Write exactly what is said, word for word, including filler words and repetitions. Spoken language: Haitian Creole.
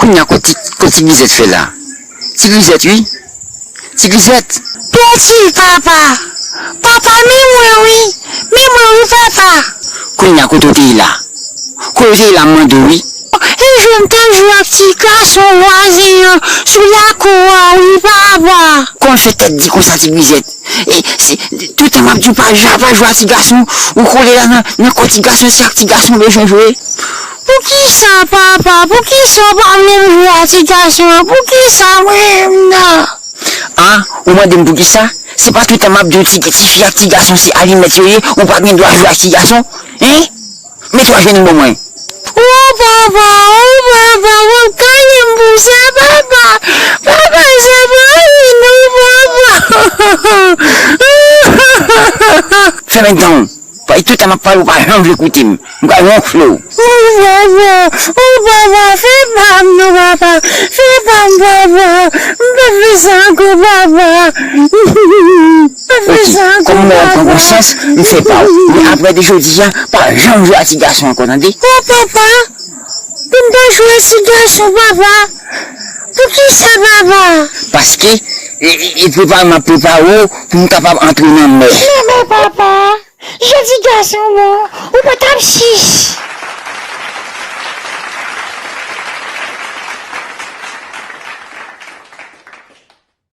Kounye a, kot ti, kot ti grizèt fè la? Ti grizèt, wi. Ti grizèt. Pèdi, papa. Papa, men mwen, wi. Men mwen, wi, papa. Kounye a, kote w te ye la? Kote w te ye la, m mande w, wi. E jan m t ap jwe ak ti gason vwazen an sou lakou an, wi, papa. Kòman w fè tèt di konsa, ti grizèt? E, se, toutan m ap di w pa ja, pa jwe ak ti gason, ou kole la nan, nan kò ti gason, se ak ti gason w bezwen jwe. Poukisa, papa? Poukisa w pa vle m jwe ak ti gason an? Poukisa mwen menm nan? A, ou mande m poukisa? Se pa toutan m ap di w ti, tifi ak ti gason se alimèt yo ye, ou pa gen dwa jwe ak ti gason? Hein? Mete w ajenou ban mwen. O papa, o papa, w ap kale m pou sa, papa. Papa, sa pa vre non, papa. Fèmen dan w. Paske toutan m ap pale, ou pa janm vle koute m. M pral wonfle w. O papa, o papa, fè pa m non, papa. Fè pa m, papa. M pa fè sa ankò, papa. M pa fè sa ankò, papa. Ok, kòm ou wè w pran konsyans, m fè pa w. Men apre de jodi a, pa janm jwe ak ti gason ankò, tande? O papa, pou m pa jwe ak ti gason, papa. Poukisa, papa? Paske, e, e, e prepare m ap prepare w pou m kapab antre nan mè. Men, men, papa, jodi gason bon, ou pa t ap chich.